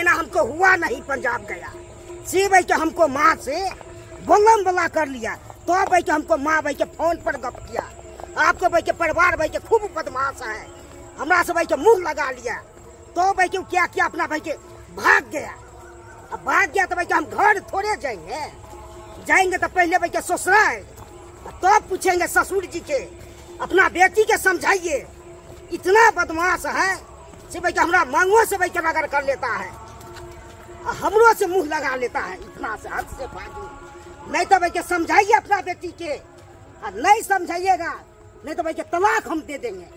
महीना हमको हुआ नहीं पंजाब गया से भाई के हमको माँ से बोलम बोला कर लिया। तो भाई के हमको माँ भाई के फोन पर गप किया। आपको भाई के परिवार भाई के खूब बदमाश है, हमरा से भाई के मुंह लगा लिया। तो भाई के क्या किया अपना भाई के भाग गया। अब भाग गया तो भाई के हम घर थोड़े जाएंगे, जाएंगे तो पहले भाई के ससुराल, तो पूछेंगे ससुर जी के, अपना बेटी के समझाइए इतना बदमाश है से भाई के हमरा मांगो से भाई के रगड़ कर लेता है, हमरो से मुंह लगा लेता है, इतना से हद से फाजू। नहीं तो भाई के समझाइए अपना बेटी के, और नहीं समझाइएगा नहीं तो भाई के तलाक हम दे देंगे,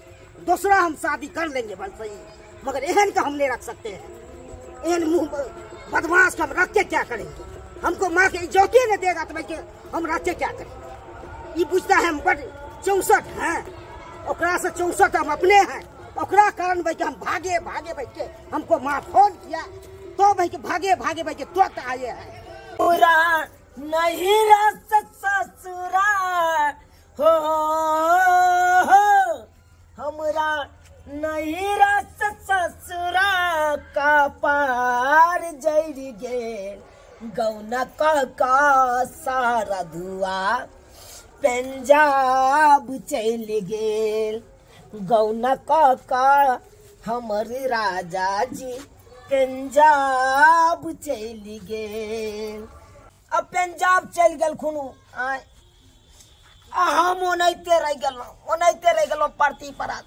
दूसरा हम शादी कर लेंगे बस सही, मगर एहन का हम नहीं रख सकते हैं। एहन मुंह बदमाश का हम रख के क्या करेंगे? हमको माँ के इज्जत ही नहीं देगा तो भाई के हम रख के क्या करेंगे? ये पूछता है हम बड़ 64 हैं, ओकरा से 64 हम अपने हैं, ओकरा कारण भाई के हम भागे भागे भाई के हमको माँ फोन किया तो भाई के भागे भागे भाई के तुरंत आए हैं। पूरा नहीं रस ससुरा हो, हमरा नहीं रस ससुरा का पार जड़ गेल, गौना का सारा धुआ पंजाब चल गेल, गौना का हमर राजा जी पंजाब चल गेल। अब पंजाब चल गेल खुनू आय, हम ओनाहिते रहि गेलहुँ, ओनाहिते रहि गेलहुँ परती परात।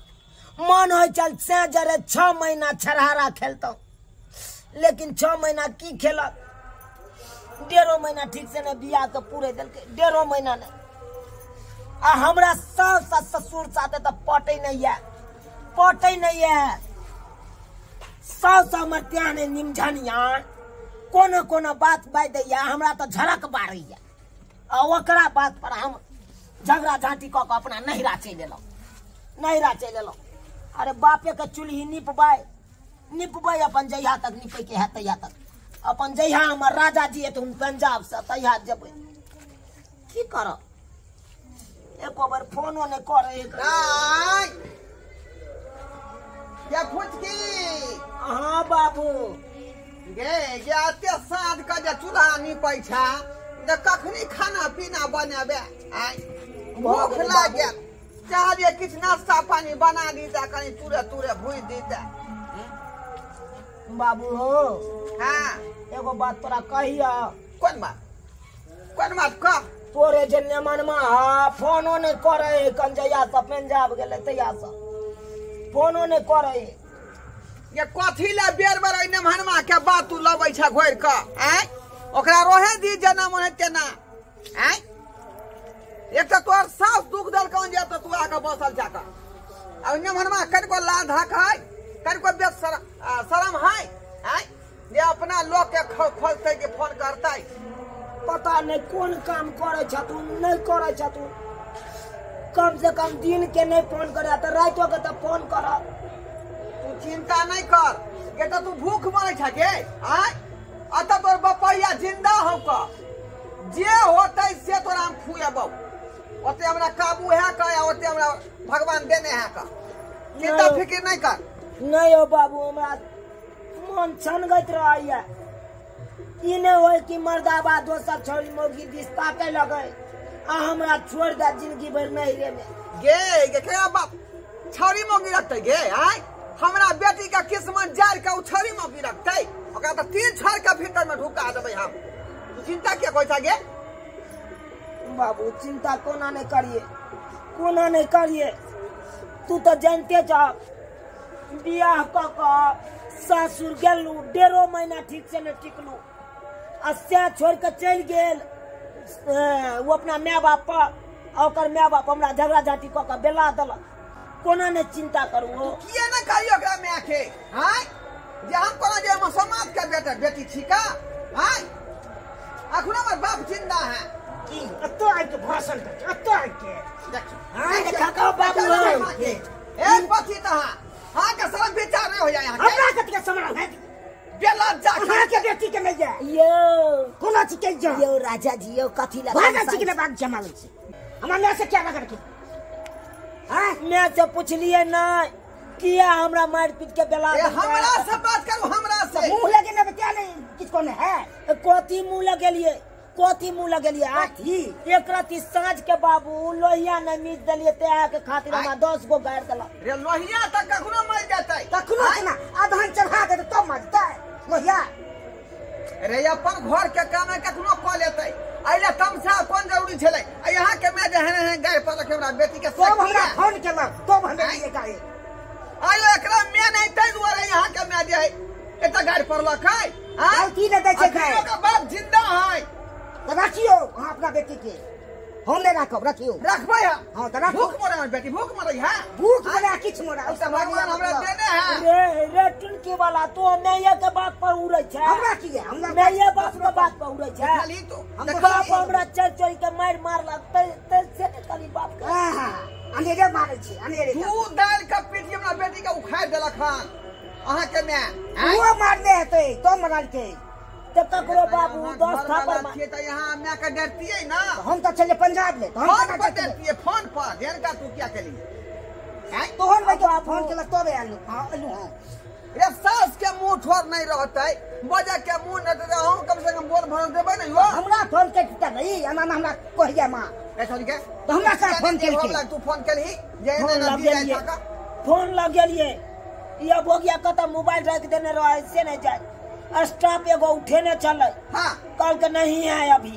मन होइ चल से जरे 6 महीना छरहारा खेलतहुँ, लेकिन 6 महीना की खेलत, 1.5 महीना ठीक से नहि बियाह के पूरे देलकै, 1.5 महीना नहि। आ हमरा सास आ ससुर साथे तऽ पटै नहि यऽ, पटै नहि यऽ। सास हमर त्याँ नहि निमझनिया, कोनो कोनो बात बाजि दैया, हमरा तऽ झड़क बारैया, आ ओकरा बात पर हम झगड़ा झाँटी कऽ कऽ अपना नैहरा चलि एलहुँ, नैहरा चलि एलहुँ। अरे बापे के चूल्ही निपबै निपबै अपन जहिया तक निपैके हैत तहिया तक, अपन जहिया हमर राजा जी एथुन पंजाब से तहिया जेबै। की करब, एको बेर फोनो नहि करै। फुचकी हाँ बाबू गे गे एते साँझ के जे चूल्हा निपै छै तऽ कखनी खाना पीना बनेबै? आइ भूख लागि गेल, चाहलियै किछु नाश्ता पानी बना दीतै, कनि चूरे तूरे भूजि दीतै। बाबू हो, हाँ एगो बात तोरा कहिया। कोन बात? कोन बात कह? तोरे जे नेमनमा फोनो नहि करै, कंजैया से पंजाब गेलै तहिया से फोनो नहि करै। ये कथी ले बेर बेर ओहि नेमनमा के बात तू लबै छ घोरि कऽ? आँय ओकरा रहे दी जेना मन है तेना। आँय एक तऽ तोहर सास दुख देलकौ जे तऽ तू आके बसल जा कऽ, आ ओहि नेमनमा कनिको लाज धाक है, कनिको बेस शरम है? आँय जे अपना लोक के खोजतै कि फोन करतै। पता नहीं कोन काम करै छथुन नहि करै छथुन, कम से कम दिन के नहीं फोन करे तऽ रातिओ के तऽ फोन करब। तू चिंता नहीं कर, ये तो तू भूख मरै छ गे। आँय अतः तोर बपैया जिंदा हौ क, जे होतै से तोरा हम खुएबौ, ओते हमरा काबू है क, ओते हमरा भगवान देने है क, चिंता फिक्र नहीं कर। नहीं हो बाबू, हमरा मन छनगैत रहैया, ई नहि होय कि मर्दाबा दोसर छौरी मौगी दिस ताकै लगै आ हमरा छोड़ि दे जिंदगी भरि नैहरे में। गे गे केना बाप छौरी मौगी रखतै गे? आँय हमरा बेटी के किस्मत जारि के ओ छौरी मौगी रखतै, ओकरा तऽ 3 छड़ के भीतर में ढुका देबै हम। तू चिंता किया करै छ गे? बाबू चिंता कोना नहि करिए, कोना नहि करिए, तू तऽ जानते छ बियाह कऽ कऽ सासुर गेलहुँ, 1.5 महीना ठीक से नहि टिकलहुँ, आ सएह छोड़ि कऽ चलि गेल ओ अपना my बाप पर, आ ओकर my बाप हमरा झगड़ा झाँटी कऽ कऽ बेला देलक। कोना नहि चिंता करू हो। किया नहि कहियो ओकरा my के? आँय जे हम कोना जे हम समाज के बेटा बेटी छी का? आँय अखनो हमर बाप जिंदा है। की एतऽ आबि के भाषण दै छै, एतऽ आबि के देखियौ देखा बाबू ए पथी तहाँ हाँ के शरम विचार नहीं हो जाए यहाँ के। हमरा कथी के शरम है? बेलज्जा अहाँ के बेटी के नहीं जाए यो कोना छी के जाए यो राजा जी यो कथी लगा भागा छी के बाग जमाबै छी हमरा my से क्या रगड़ के? हाँ मैं से पूछलिए नहीं किया हमरा मार पीट के बेला। हमरा से बात करू, हमरा से मुंह लगे ना। कथी मुँह लगेलिए, कथी मुँह लगेलिए? कथी? एक राति साँझ के बाबू लोहिया नहीं मीच देलिए ते के खातिर हमरा 10 गो गारि देलक। रे लोहिया त कखनो मर जेतै। कखनो केना अधन चढ़ा देतै तब मरतै लोहिया। रे अपन घर के काम है कखनो कऽ लेतै। अइले तमसा कोन जरूरी छलै? आ यहाँ के मैं जे हेन गारि पड़लक हमरा बेटी के। तब हमरा फोन केलक तब हम एलियै गारि। आयो एकरा मैं नहीं तै दुआरे यहाँ के मैं जे है एतऽ गारि पड़लक है। गलती नहि दै छै गारि। अखनो के बाप जिंदा है। तो रखियो अहाँ अपना बेटी के, हम नहीं राखब। रखियो। रखबै हम। हाँ तो राखू। भूख मरे बेटी, भूख मरे है। भूख मरे किछु मरे। ओ सब भगवान हमरा देने है। रे रे टुनकी वाला तो मैया के बात पर उड़ै छै। हमरा की है? हमरा मैया बाप के बात पर उड़ै छै। खाली तो हम बाप हमरा चल चल के मार मारलक ते ते से खाली बाप के। हां अनेरे मारै छै अनेरे। तू दाल के पीटी हमरा बेटी के उखाड़ देलक हन अहाँ के मैं। ओ मारने हेतै तो मरलकै। तो ककरो बाबू 10 थापर मार त यहाँ मैं के डरतियै ना। हम त चले पंजाब ले। हम फोन पर डरतियै, फोन पर ध्यान का तू क्या केली हैं? तोहन भाई तो फोन केलक तबे आलू। हां आलू। हां रे सास के मुंह ठोर नहीं रहतै, बजा के मुंह न दे हम कम से कम बोल भरन देबै नै हो। हमरा फोन के त नहीं एना ना हमरा कहिया मां। ए छोड़ी के तो हमरा का फोन केलकै? तू फोन केलही जे एना दी जाय का फोन लगेलिए। या बोगिया कत मोबाइल रख देने रहे से नहीं जाए। स्टाफ एगो उठेने चले। हां कल के नहीं है अभी।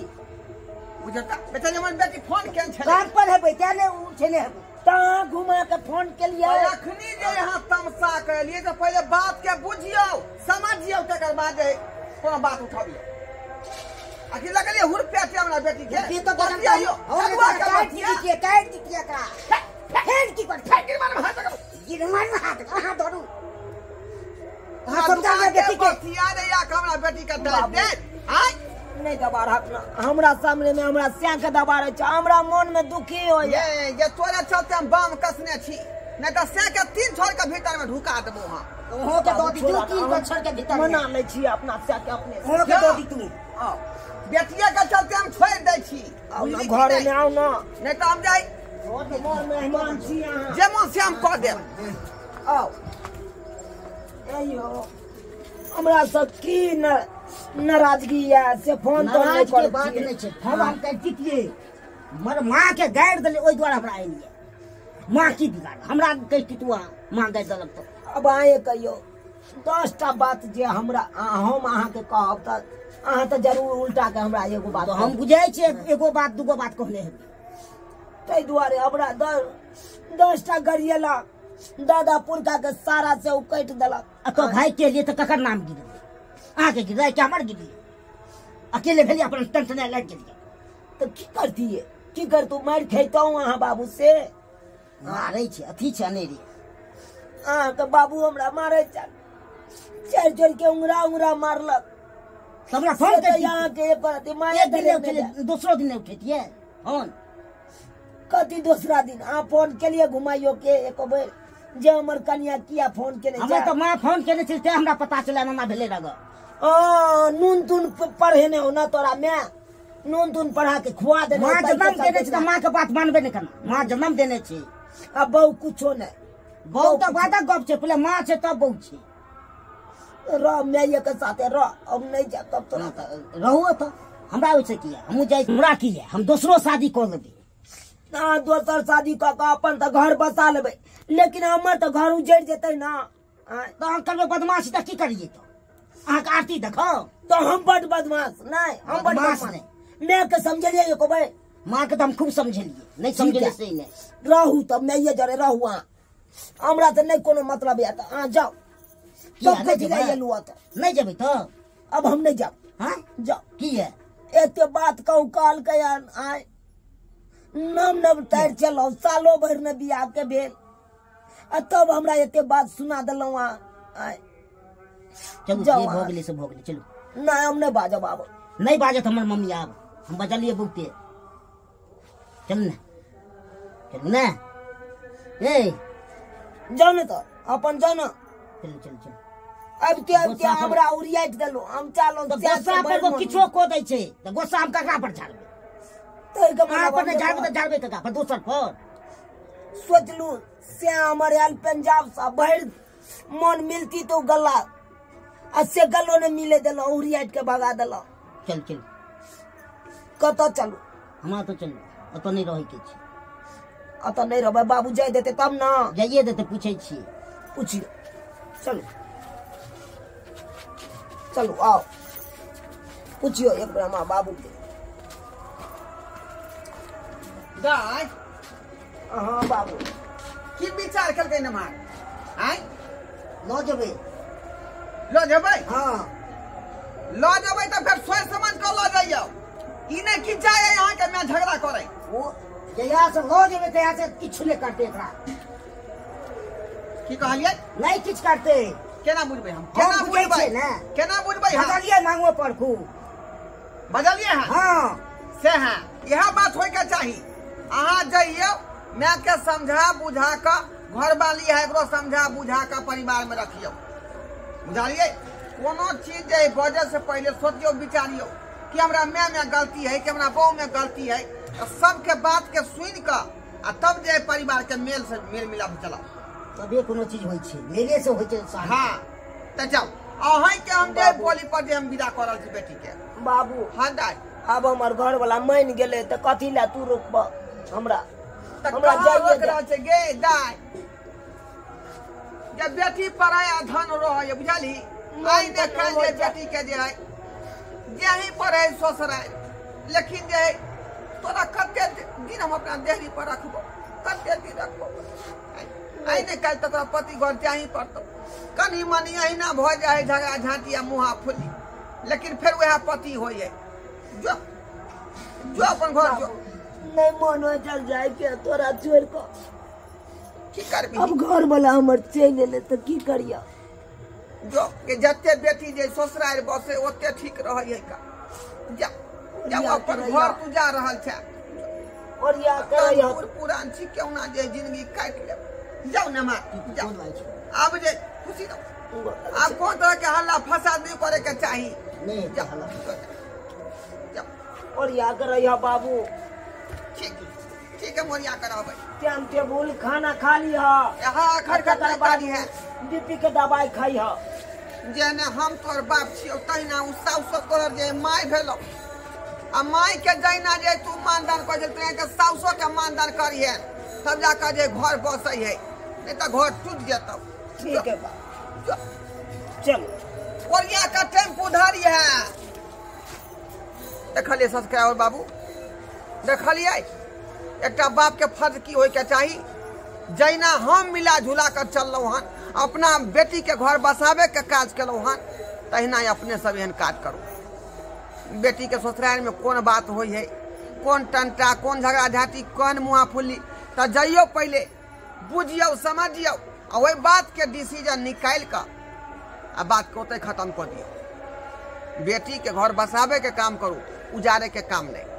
बुझता बेटा हमर बेटी फोन केन छले? काम पर हेबै ते ने उठेने हेबै। ता घुमा के फोन के लिए अखनी जे यहाँ तमसा कहलिए तो पहले बात के बुझियो समझियो तकर बाद कोनो बात उठाबियो। अखनी लगलिए हुरपे के हमरा बेटी के। बेटी तो बदल और के काट दितिया का फेर की कर गिरमान हाथ करू, गिरमान हाथ अहाँ धरू। अहाँ समझा दे बेटी के। बतिया रे या हमरा बेटी के दे दे। आय नहीं दबा रखना हमरा सामने में हमरा स्या के दबा रहे छै। हमरा मन में दुखी हो ये ये तोरा चलते हम बाम कसने छी नहीं त स्या के 3 छोड़ के भीतर में ढुका देबो। हां ओहो के दो दी तू 3 को छोड़ के भीतर मना ले छी अपना स्या के अपने। ओहो के दो दी तू। आओ बेटिया के चलते हम छोड़ दै छी। आओ ना घरे में आओ ना नहीं त हम जाई मोर मेहमान छी अहाँ जे मन से हम कह देब। आओ अयो हमरा सब की नाराजगी है से फोन तो नहीं के बात नहीं छै। हम कहितियै मर मां के गारि देले ओइ द्वारा हमरा आइलियै। मां की बिगाड़ हमरा कहिती तू मां गारि देलक तो। अब आए कहियो 10टा बात जे हमरा हम अहाँ के कहब त अहाँ त जरूर उल्टा के हमरा एगो बात हम बुझै छियै। एगो बात दूगो बात कहने हेबै तै दुआरे हमरा 10टा गरियेलक दादा पुरखा के सारा से उकट देलक। आ तो भाई के लिए तो ककर नाम गिरलै? अहाँ के गिरलै कि हमर गिरलै? अकेले भेलियै अपन टेंशन लग गेलियै तो की करतियै? की करतू मारि खैतहुँ अहाँ बाबू से? मारै छै अथी छै अनेरे। अहाँके बाबू हमरा मारै छल चारि जोड़ के उंगरा उंगरा मारलक। हमरा फोन के अहाँके एक अथी माये दिन दोसरो दिन नहि उठैतियै फोन। कथी दोसरा दिन? अहाँ फोन केलियै घुमाइयो के एको बेर जे हमर कनिया किया फोन केने? हमरा तऽ माँ फोन केने छै तें हमरा पता चलल एना भेलै रग। नून तून पढ़ेने हो ना तोरा मैं नून तून पढ़ा के खुआ देने। माँ जन्म देने छै तऽ माँ के बात मानबे नहि करना। माँ जन्म देने छै आ बहु कुछो नहि। बहु तऽ बादक गप छै, पहिले माँ छै तब बहु छै। रह माइये के साथे रह, अब नहीं जा तब तोरा रहू तऽ हमरा ओहिसँ किया हमहूँ जाइ। हमरा किया हम दोसरो शादी कऽ लेबै। ना दोसर शादी कऽ के अपन तऽ घर बसा लेबै लेकिन हमर तऽ घर उजड़ि जेतै ना। तऽ अहाँ करबै बदमाशी तऽ की करियै? तऽ अहाँके आरती देखाउ तऽ हम बड बदमाश नहि, हम बड बदमाश नहि। मैं के समझलियै एको बेर? माँ के तऽ हम खूब समझलियै, नहि समझलियै से नहि। रहू तब माइये जरे रहू अहाँ, हमरा तऽ नहि कोनो मतलब यऽ तऽ अहाँ जाउ। नहि जेबै तऽ अब हम नहि जाउ। हाँ जाउ। किया एते बात कहू कहलकै आय नम नम तारि चलौ सालो भरि ने बियाह के भेल आ तब हमरा एते बात सुना देलहुँ अहाँ। आय चलू जाउ जे भऽ अहाँ। गेलै से भऽ गेलै। चलू नहि हम नहि बाजब आब। नहि बाजत हमर मम्मी आब, हम बजलियै बहुते। चलू ने चलू ने ए जाउ ने तऽ अपन जाउ ने। चलू चलू चलू। आबिते आबिते गोस्सा पर- हमरा उड़ियाटि देलहुँ हम चालहुँ तऽ गोस्सा पर लोक किछो कऽ दै छै तऽ गोस्सा हम ककरा पर झाड़बै? अहाँ पर नहि झाड़बै तऽ झाड़बै ककरा पर? दोसर पर। सोचलू से हमर आयल पंजाब से भरि मन मिलती तो गला आ से गलो ने मिले देलहुँ, उड़ियाटि के भगा देलहुँ। चल चल। कतऽ चलू? हमरा तो चलू, ओतऽ नहि रहैके छै। ओतऽ नहि रहबै? बाबू जाय देतै तब ने। जाइए देतै, पूछै छियै। पूछियौ, चलू चलू आओ पूछियौ एक बेर हमरा बाबूके। दाय। हाँ बाबू। की विचार केलकै नमहर? आँय लऽ जेबै। लऽ जेबै? हाँ लऽ जेबै तऽ फेर सोचि समझ कऽ लऽ जइयौ, ई नहि कि जाय अहाँके माय झगड़ा करै। ओ जहिया से लऽ जेबै तहिया से किछु नहि करतै एकरा। की कहलियै? नहि किछु करतै। केना बुझबै हम? केना बुझबै ने? केना बुझबै हम? बजलियै मांगो पर खूब बजलियै। हँ हाँ से हँ, इएह बात होइके चाही। अहाँ जइयौ मायके समझा बुझा कऽ, घरवाली है एकरो समझा बुझा कऽ परिवारमे रखियौ, बुझलियै? कोनो चीज जे बजै से पहिले सोचियौ विचारियौ कि हमरा मायमे गलती है कि हमरा बहूमे गलती है, तऽ सबके बातके सुनि कऽ आ तब जे परिवारके मेल से मेल मिलाप चलाउ, तबे कोनो चीज होइ छै, मेले से होइ छै। हाँ तऽ जाउ अहाँके हम जे बोली पर जे हम विदा कऽ रहल छी बेटीके। बाबू। हाँ दाइ। आब हमर घरवला मानि गेलै तऽ कथी लए तू रोकबह हमरा? हमरा रोक रहल छै गे दाइ, जे बेटी पराया धन रहै, बुझलही? आइ ने काल्हि जे बेटी के जे है जेही पर है ससुरारि, लेकिन जे है तोरा कते दिन हम अपना देहरी पर रखबो, कते दिन रखबो? आइ ने काल्हि तऽ तोरा पति घर जाही पड़तौ। कनि मनि अहिना भऽ जाइ है झगड़ा झाँटी आ मुँहा फुली, लेकिन फेर वएह पति होइ है। जो जो अपन घर जो। नहीं मन हो चल जाए के तोरा छोड़ कऽ। की करबी? अब घर वाला हमर चलि एलै तऽ की करिया? जो के जते बेटी जे ससुरारि बसे ओते ठीक रहै है का। जा जा अपन घर तू जा रहल छै। और या करैया पुरान छी केना जे जिंदगी काटि लेब। जाउ ने माँ जाउ, आब जे खुशी रहू, आब कोन तरह के हल्ला फसाद नहीं करे के चाही। नहीं जाउ जाउ और या करैया बाबू। ठीक ठीक है, मोरिया कराबै। टाइम टेबुल खाना खा लिह। हाँ खर खर है, बीपी के दवाई खाई ह। जेने हम तोहर बाप छियौ तहिना उ साउसो तोहर जे my भेलौ, आ my के जहिना जे तू मानदान कर तहिना के साउसो के मानदान करिहे, तब जाकर जे घर बसै है, नहीं तऽ घर टूट जेतौ। ठीक है बाप चलो। ओरिया का टेम्पू धरी है। देखलियै सब्सक्राइबर बाबू, देखलियै एकटा बाप के फर्ज की होइके चाही? जहिना हम मिला झुला कर चललहुँ हन, अपना बेटी के घर बसाबे के काज केलहुँ हन, तहिना अपने सब एहन काज करू। बेटी के ससुराल में कोन बात होइ है, कोन टंटा, कोन झगड़ा झाँटी, कोन मुँहा फुल्ली, तऽ जइयौ पहिले बुझियौ समझियौ आ ओहि बात के डिसीजन निकालि कऽ आ बात के ओतहि खत्म कऽ दियौ। बेटी के घर बसाबे के काम करू, उजाड़े के काम नहीं।